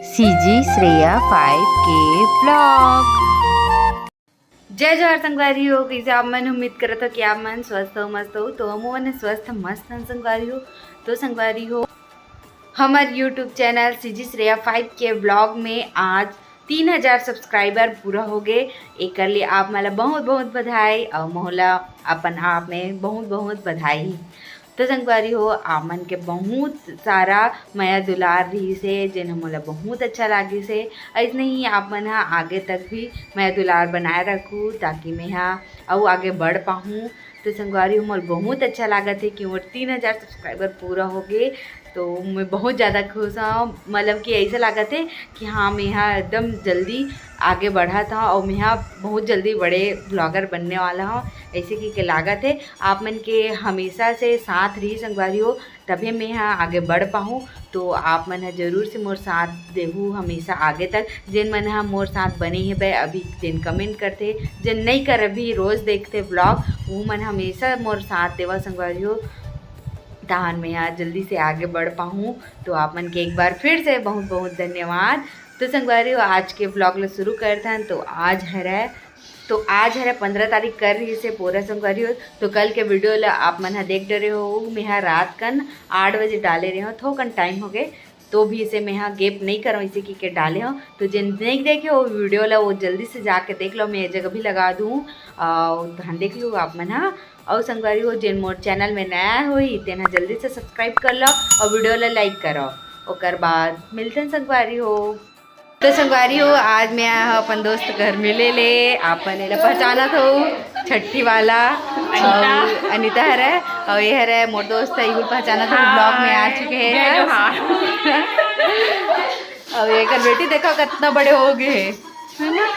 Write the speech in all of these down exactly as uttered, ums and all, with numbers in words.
CG Shreya five के blog. जय जोहार संगवारी हो, कइसे आप मन? उम्मीद करत हो कि आप मन स्वस्थ हो, मस्त हो। तो हमू मन स्वस्थ मस्त हन संगवारी हो। तो संगवारी हो, हमर YouTube channel CG Shreya five के ब्लॉग में आज तीन हज़ार सब्सक्राइबर पूरा हो गे। एकर लिए आप मन ला बहुत बहुत बधाई अउ मोला अपन आप में बहुत बहुत बधाई। तो संगवारी हो, आप मन के बहुत सारा मया दुलार रहिस हे, जेन ह मोला बहुत अच्छा लागिस हे। अइसने ही आप मन ह आगे तक भी मया दुलार बनाए रखू, ताकि मैं ह अउ आगे बढ़ पाहूँ। तो संगवारी हो, मोला बहुत अच्छा लागत हे कि मोर तीन हज़ार सब्सक्राइबर पूरा हो गे। तो मैं बहुत ज़्यादा खुश हूँ, मतलब कि ऐसा लागत हे कि हाँ, मैं ह एकदम जल्दी आगे बढ़त हूँ और मैं ह बहुत जल्दी बड़े ब्लॉगर बनने वाला हूँ, ऐसे कि के लागत हे। आप मन के हमेशा से साथ रही संगवारी हो, तभे मैं ह आगे बढ़ पाहूँ। तो आप मन ह जरूर से मोर साथ देहू हमेशा आगे तक। जेन मन ह मोर साथ बने हेबे, अभी जेन कमेंट करथे, जेन नई कर अभी रोज देखथे ब्लॉग, वो मन हमेशा मोर साथ देवा संगवारी हो। तहान मैं ह जल्दी से आगे बढ़ पाहूँ। तो आप मन के एक बार फिर से बहुत बहुत धन्यवाद। तो संगवारी हो, आज के ब्लॉग ल शुरू करथन। तो आज हरय तो आज हरे पंद्रह तारीख कर रहिस हे पूरा संगवारी हो। तो कल के वीडियो ला आप मन ह देख डरे हो, मैं ह रात कन आठ बजे डाले रहे हो, थोकन टाइम हो गए, तो भी इसे मैं ह gap नहीं करो, इसे की के डाले हो। तो जेन नहीं देखे हो वीडियो ला, वो जल्दी से जाके देख लो, मैं ये जगह भी लगा दूँ, अउ तहन देख लो आप मन ह। अउ संगवारी हो, जेन मोर चैनल में नया होही, तेन ह जल्दी से सब्सक्राइब कर लो अउ वीडियो ला लाइक करो। ओकर बाद मिलते हैं संगवारी हो। तो संगवारी हो, आज मैं आया हूँ अपन दोस्त घर मिले ले। आप मन एला पहचानत हो, छठी वाला अनिता। अउ अनिता हरे, अउ ये हरे मोर दोस्त है, इहू पहचानत हो, हाँ, ब्लॉग में आ चुके हैं। जय जोहार। अउ एकर बेटी देखो कितना बड़े हो गए हैं, है ना?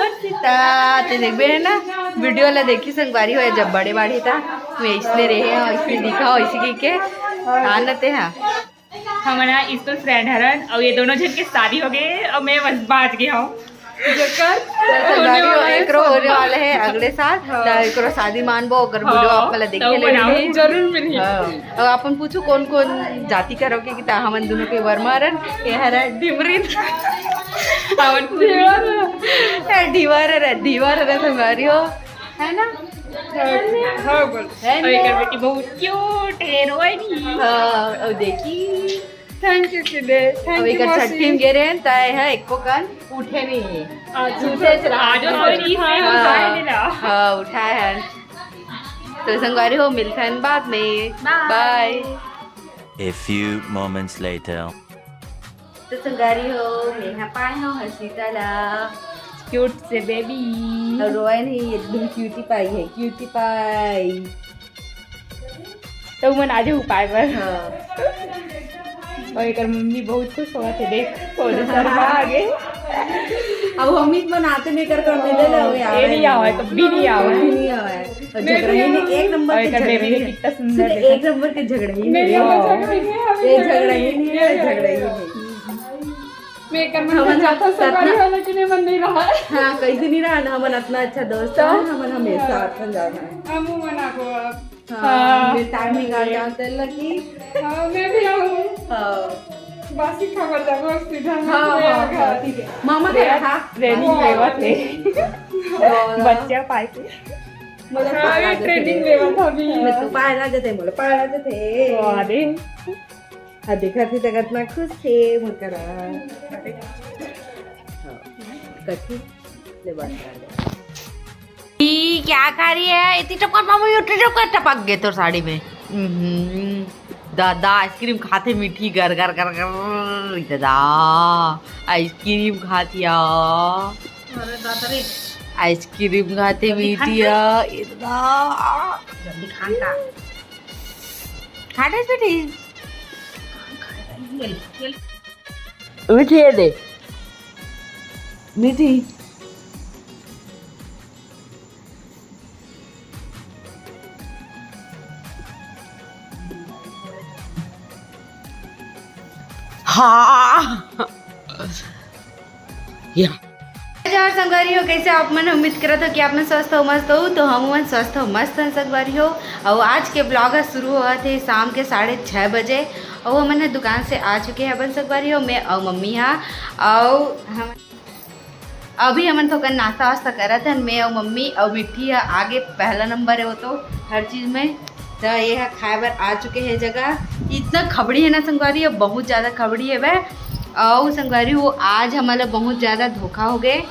बस इतना ते देखबे है ना, वीडियो ला देखी संगवारी हो, जब बड़े बाढ़े था, मैं इसने रहे हो, इसने दिखा हो, इसी की के आनते हैं। हमन ह स्कूल फ्रेंड हरन, अउ ये दोनों झन के शादी हो गए, अउ मैं बस बाँच गए हूँ। जेकर तो संगवारी हो, एकरो होने वाला है अगले साल, हाँ। त एकरो शादी मानबो, ओकर वीडियो हाँ, आप वाला देखे तो ले बनाओ, मिलही। जरूर मिलही। हाँ। अब अपन पूछू कौन कौन जाति करोगे कि ता हमन दोनों के वर्मा हरन, ये हरा डिमरिन। अपन पूछू। ढीवर। ए, ढीवर हरे, ढीवर हरे संगवारी हो, है ना? हाँ, हाँ, बोल। है अउ एकर ना? बेटी बहुत क्यूट है, रोए नहीं। हाँ, अउ देखी। Thank you किदे, thank you अउ एकर मौसी। छठी में गे रहे हैं, त ये ह एको कन उठे नहीं है। आज सूते च रहा। आज सोई नहीं है, हाँ, उठाए नहीं रहा। हाँ, उठाए हैं। तो संगवारी हो, मिलते हैं बाद में। Bye। Bye। A few moments later। तो संगवारी हो, मैं ह पाए हूँ हर्षिता ला। क्यूट से बेबी। अउ रोए नहीं, एकदम क्यूटी पाई है, क्यूटी पाई। तो मन आज उपाय बर। हाँ। अउ एकर मम्मी बहुत खुश होवत हे, देख, ओदे शर्मा आगे। अब हम ही बनाते नहीं कर कर मिले ला, वो ये आवे नहीं आवे, कभी नहीं आवे। कभी नहीं आवे। अउ झगड़ा ही नहीं, एक नंबर अउ के एकर झगड़ा बेबी ही नहीं। कितना सुंदर सुन, देखा। एक नंबर के झगड़ा ही नहीं नहीं, है। ये झगड़ा ही नहीं है, झगड़ा ही नहीं है। मैं एकर मन हमन जाता सब संगवारी वाला के नहीं मन नहीं रहा। हाँ, कैसे नहीं रहा ना, हमन इतना अच्छा दोस्त तो है, हमन हमेशा हाँ। साथ में जाना है। हमू मन आगो अब। हाँ, हाँ। मैं टाइम निकाल जाते लगी। हाँ, मैं भी आऊँ। हाँ। बासी खबर जाबो सीधा हाँ, मैं हाँ, घर। हाँ, ठीक है। मामा का रे-, रहा। ट्रेनिंग हाँ। लेवत हे। बच्चा पाए के। मोला हाँ, पाला ये देते ट्रेनिंग रे। लेवत अभी। मैं तो पाला देते, मोला पाला देते। अरे। हाँ, देखा थी तक इतना खुश थे, मोर करा। हाँ, कथी? ले बात कर ले। ई क्या खा रही है? इतनी टपक, मामू, ये टपक, टपक गए तोर साड़ी में। हम्म, दादा आइसक्रीम खाते मीठी, गर, गर, गर, गर, दादा आइसक्रीम खातिया। अरे दादा रे। आइसक्रीम खाते जल्दी खा मीठी ले। आ, ये दादा। जल्दी खान का। खा ले बेटी। ये ले, ये ले। मीठी है दे। मीठी। हाँ। या। नमस्कार संगवारी हो, कैसे आप मन? उम्मीद करत हो कि आप मन स्वस्थ हो, मस्त हो। तो हम मन स्वस्थ हो, मस्त हन संगवारी हो। और आज के ब्लॉग ह शुरू होवत हे शाम के साढ़े छः बजे। और हमन ह दुकान से आ चुके हवन संगवारी हो, मैं और मम्मी हा। और हम अभी हमन थोकन नाश्ता वास्ता करत हन, मैं और मम्मी। और मिट्ठी ह आगे पहला नंबर है वो तो हर चीज में। तो ये ह खाए बर आ चुके हैं जगह। इतना खबड़ी है ना संगवारी, अब बहुत ज्यादा खबड़ी है वह। और संगवारी हो, आज हमला बहुत ज्यादा धोखा हो गए।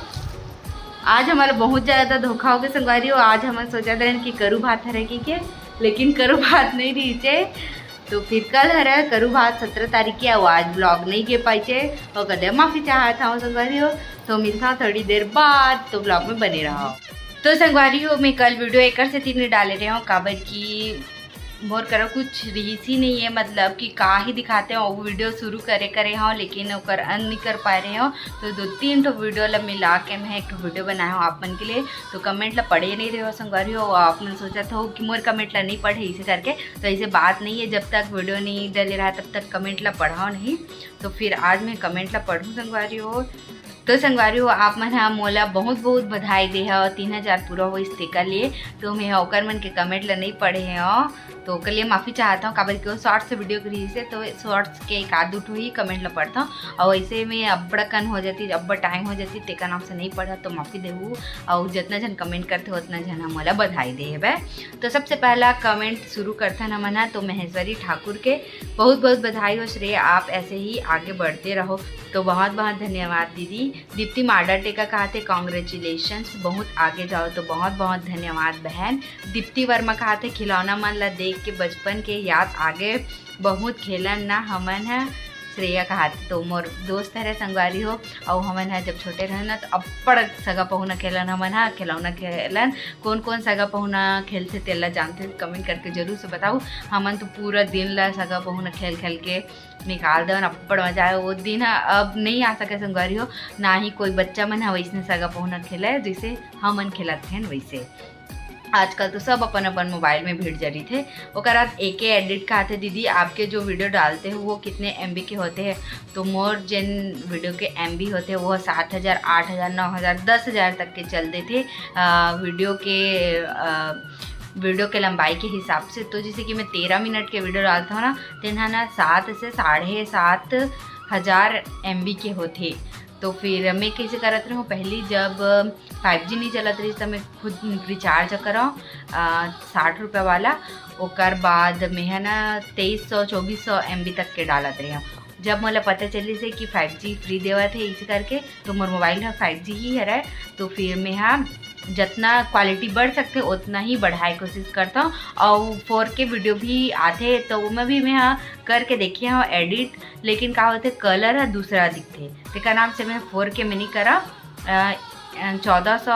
आज हमला बहुत ज्यादा धोखा हो गए संगवारी हो। आज हमन सोचत रहन कि करू भात हरे कहिके, लेकिन करू भात नहीं रहिसे। तो फिर कल हरे करू भात, सत्रह तारीख के, और आज ब्लॉग नहीं के पाइसे। और कदे माफी चाहत हूँ संगवारी हो। तो मिलता हूँ थोड़ी देर बाद, तो ब्लॉग में बने रहो। तो संगवारी हो, मैं कल वीडियो एकर सेती नहीं डाले रहे हूँ, काबर कि मोर करा कुछ रिहिस ही नहीं है, मतलब कि का ही दिखाते हो, वो वीडियो शुरू करे करे हो, लेकिन ओकर अंत नहीं कर पाए रहे हो। तो दो तीन ठो वीडियो ला मिला के मैं एक ठो वीडियो बनाए हूँ आप मन के लिए। तो कमेंट ला पढ़े नहीं रहे हो संगवारी हो, आप मन सोचत हो कि मोर कमेंट ला नहीं पढ़े इसे करके। तो ऐसे बात नहीं है, जब तक वीडियो नहीं डले रहा तब तक कमेंट ला पढ़ाओ नहीं। तो फिर आज मैं कमेंट ला पढ़ूँ संगवारी हो। तो संगवारी हो, आप मन ह मोला बहुत बहुत बधाई दे हव, तीन हजार पूरा होइस तेकर लिए। तो मैं ह ओकर मन के कमेंट ला नहीं पढ़े हव, तो ओकर लिए माफी चाहत हूँ, काबर कि वो शॉर्ट्स वीडियो के रहिस हे, तो शॉर्ट्स के एक आध दू ठो ही कमेंट ला पढ़ता हूँ। और ऐसे में अब्बड़ कन हो जाती, अब्बड़ टाइम हो जाती, तेकर नाम से नहीं पढ़ा, तो माफी देहू। और जितना जन कमेंट करते हो उतना जन ह मोला बधाई दे हवे। तो सबसे पहला कमेंट शुरू करथन हमन ह, तो महेश्वरी ठाकुर के बहुत बहुत बधाई हो श्रेया, आप ऐसे ही आगे बढ़ते रहो। तो बहुत बहुत धन्यवाद दीदी। दीप्ति माडा टेका कहत हे, "Congratulations, बहुत आगे जाओ।" तो बहुत बहुत धन्यवाद बहन। दीप्ति वर्मा कहत हे, "खिलौना मन ला देख के बचपन के याद आगे, बहुत खेलन ना हमन ह।" श्रेया कहत हे, तो मोर दोस्त हरे संगवारी हो, अउ हमन ह जब छोटे रहन ना, तो अब्बड़ सगा पहुना खेलन, हमन ह खिलौना खेलन। कौन कौन सगा पहुना खेलथे तेला जानथे, कमेंट करके जरूर से बताओ। हमन तो पूरा दिन ला सगा पहुना खेल खेल के निकाल देवन, अब्बड़ मजा आए वो दिन ह। अब नहीं आ सके संगवारी हो, ना ही कोई बच्चा मन ह वैसने सगा पहुना खेले जैसे हमन खेलत हन वैसे। आजकल तो सब अपन अपन मोबाइल में भिड़ जरिथे। ओकर बाद एके एडिट कहत हे, "दीदी, आपके जो वीडियो डालते हो वो कितने एमबी के होते हैं?" तो मोर जेन वीडियो के एमबी होते हैं वो सात हजार, आठ हजार, नौ हजार, दस हजार तक के चल देथे, अ, वीडियो के, अ, वीडियो के लंबाई के हिसाब से। तो जैसे कि मैं तेरह मिनट के वीडियो डालता हूँ ना, तेन ह ना सात से साढ़े सात हजार एमबी के होथे। तो फिर मैं कैसे करत रहूँ, पहली जब फाइव जी नहीं चलत रही, तो मैं खुद रिचार्ज करो, अ, साठ रुपया वाला। ओकर बाद मैं ह ना तेईस सौ, चौबीस सौ एमबी तक के डालत रही हूँ। जब मोला पता चलिस हे कि फाइव जी फ्री देवत हे इसे करके, तो मोर मोबाइल ह फाइव जी ही हरे। तो फिर मैं ह जतना क्वालिटी बढ़ सकथे उतना ही बढ़ाए कोशिश करता हूँ। और फोर के वीडियो भी आथे, तो ओमा भी मैं ह करके देखे हूँ एडिट, लेकिन का होथे, कलर ह दूसरा दिखथे, तेकर नाम से मैं फोर के में नहीं करा। अ, चौदह सौ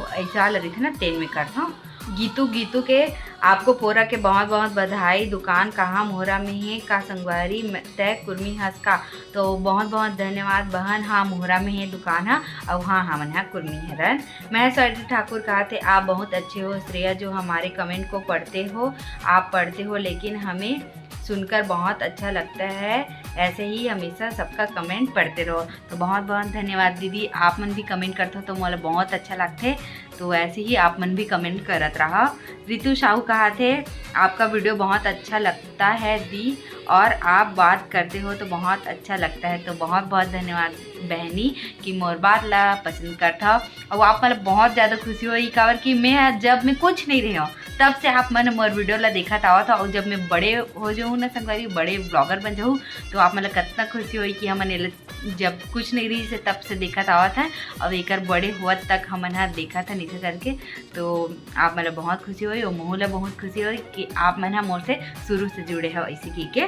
ऐसा वाला रहिथे ना, तेन में करथव। गीतू, गीतू के, "आपको पोरा के बहुत बहुत बधाई। दुकान कहाँ, मोहरा में हे का संगवारी, तय कुर्मी हस का?" तो बहुत बहुत धन्यवाद बहन। हाँ, मोहरा में हे दुकान ह, अउ हाँ, हमन ह कुर्मी हरन। महेश्वरी ठाकुर कहत हे, "आप बहुत अच्छे हो श्रेया, जो हमारे कमेंट को पढ़ते हो, आप पढ़ते हो, लेकिन हमें सुनकर बहुत अच्छा लगता है, ऐसे ही हमेशा सबका कमेंट पढ़ते रहो।" तो बहुत बहुत धन्यवाद दीदी, आप मन भी कमेंट करते हो तो मोला बहुत अच्छा लगथे। तो ऐसे ही आप मन भी कमेंट करत रहा। रितु साहू कहत हे, "आपका वीडियो बहुत अच्छा लगता है दी, और आप बात करते हो तो बहुत अच्छा लगता है।" तो बहुत बहुत धन्यवाद बहनी कि मोर बात ला पसंद करत हव। और आप मन ला बहुत ज़्यादा खुशी होही, काबर कि मैं ह जब मैं कुछ नहीं रहे हूँ, तब से आप मन मोर वीडियो ला देखत आवत हव। और जब मैं बड़े हो जाऊँ ना संगवारी, बड़े ब्लॉगर बन जाऊँ, तो आप मन ला कतना खुशी होही कि हमन एला जब कुछ नहीं रहिस हे तब से देखत आवत हन, और एकर बड़े होवत तक हमन ह देखत हन इसे करके। तो आप मन ला बहुत खुशी होही और महू ला बहुत खुशी होही कि आप मन ह मोर से शुरू से जुड़े हव ऐसे कहिके।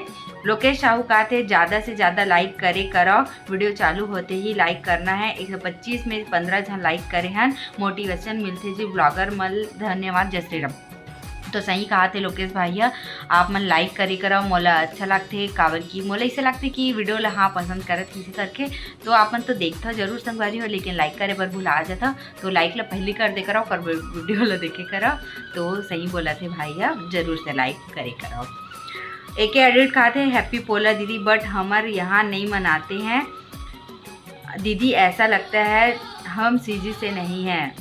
लोकेश साहू कहत हे, "ज़्यादा से ज़्यादा लाइक करे करव, वीडियो चालू होते ही लाइक करना है।" एक सौ पच्चीस में पंद्रह झन लाइक करे हन, मोटिवेशन मिलथे जी ब्लॉगर मन, धन्यवाद, जय श्री राम। तो सही कहत हे लोकेश भाई ह, आप मन लाइक करे करव, मोला अच्छा लगथे, काबर कि मोला ऐसे लगथे कि वीडियो ला हाँ पसंद करत किसे करके। तो आप मन तो देखथव जरूर संगवारी हो, लेकिन लाइक करे बर भुला जाथव, तो लाइक ला पहली कर दे करव, ओकर वीडियो ला देखे करव। तो सही बोलत हे भाई ह, जरूर से लाइक करे करव। एके एडिट कहत हे, "हैप्पी पोला दीदी, बट हमर यहाँ नहीं मनाते हैं दीदी, ऐसा लगता है हम सीजी से नहीं हैं,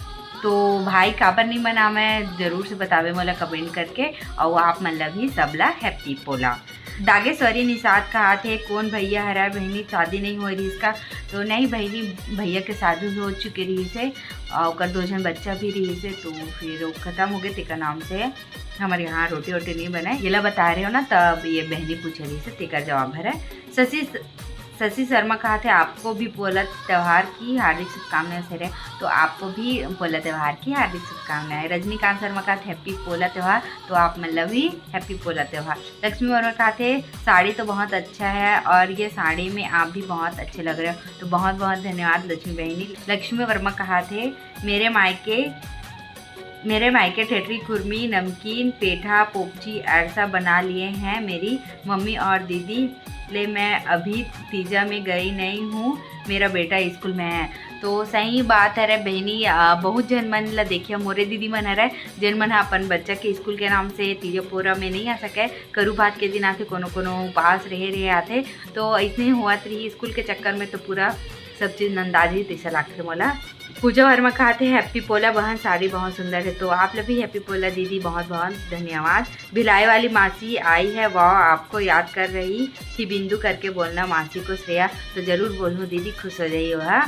तो भाई काबर नहीं मनावय, जरूर से बतावे मोला कमेंट करके। और आप मन ला भी सबला हैप्पी पोला। दागेश्वरी निषाद कहाथे, कौन भैया हरय बहिनी, शादी नहीं हो रही इसका? तो नहीं बहिनी, भैया के शादी हो चुके रही से, और ओकर दो झन बच्चा भी रही से, तो फिर वो खत्म हो गए, तेकर नाम से हमारे यहाँ रोटी वोटी नहीं बने। येला बता रहे हो ना, तब ये बहनी पूछे रही से, तेकर जवाब हरय। शशि शशि शर्मा कहाथे, आपको भी पोला त्यौहार की हार्दिक शुभकामनाएं सर। तो आपको भी पोला त्यौहार की हार्दिक शुभकामनाएं। रजनीकांत शर्मा कहाथे, हैप्पी पोला त्यौहार। तो आप मन ला भी हैप्पी पोला त्यौहार। लक्ष्मी वर्मा कहाथे, साड़ी तो बहुत अच्छा है और ये साड़ी में आप भी बहुत अच्छे लग रहे हो। तो बहुत बहुत धन्यवाद लक्ष्मी बहिनी। लक्ष्मी वर्मा कहाथे, मेरे मायके मेरे मायके ठेठरी, खुरमी, नमकीन, पेठा, पोपची, अरसा बना लिए हैं मेरी मम्मी और दीदी। ले मैं अभी तीजा में गई नहीं हूँ, मेरा बेटा स्कूल में है। तो सही बात हरय बहिनी, अ, बहुत झन मन ला देखिया, मोरे दीदी मन हरय, जेन मन ह अपन बच्चा के स्कूल के नाम से तीजा पोरा में नहीं आ सके, करू भात के दिन आथे, कोनो कोनो उपास रहे रहे आथे। तो ऐसने होवत रही स्कूल के चक्कर में, तो पूरा सब चीज नंदा जही तैसा लागथे मोला। पूजा वर्मा कहाथे, हैप्पी पोला बहन, साड़ी बहुत सुंदर है। तो आप ला भी हैप्पी पोला दीदी, बहुत बहुत धन्यवाद। भिलाई वाली मासी आई है, वाह, आपको याद कर रही थी बिंदु करके बोलना मासी को श्रेया। तो जरूर बोलूँ दीदी, खुश हो जाइए वह।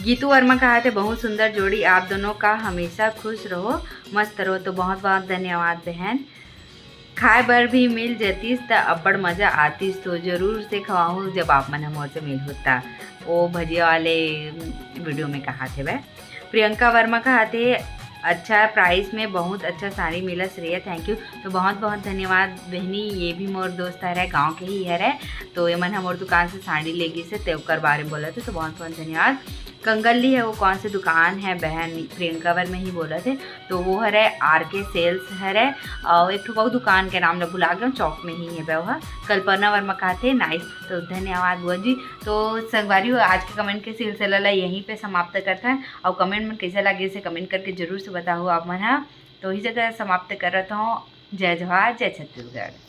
गीतू वर्मा कहाथे, बहुत सुंदर जोड़ी आप दोनों का, हमेशा खुश रहो, मस्त रहो। तो बहुत बहुत धन्यवाद बहन। खाए बर भी मिल जतिस त अब्बड़ मजा आतिस, तो जरूर से खवाहूँ जब आप मन ह मोर से मिलहू त। ओ भजिया वाले वीडियो में कहाथे वह। प्रियंका वर्मा कहाथे, अच्छा प्राइस में बहुत अच्छा साड़ी मिलस श्रेया, थैंक यू। तो बहुत बहुत धन्यवाद बहनी, ये भी मोर दोस्त हरय, गाँव के ही हरय, तो ये मन ह मोर दुकान से साड़ी ले गिस हे, ते ओकर बारे में बोलत हे, तो बहुत बहुत धन्यवाद। कंगन ली है वो कौन से दुकान है बहन, प्रियंका वर्मा ही बोलत हे, तो वो हरय आर के सेल्स हरय, और एक ठो अउ दुकान के नाम ला भुला गए, चौक में ही है वह। कल्पना वर्मा कहाथे, नाइस। तो धन्यवाद बुआ जी। तो संगवारी हो, आज के कमेंट के सिलसिला ला यहीं पे समाप्त करथन, और कमेंट मन कैसे लगे से कमेंट करके जरूर से बताओ आप मन हा। तो इही जगह समाप्त करत हूँ। जय जोहार, जय छत्तीसगढ़।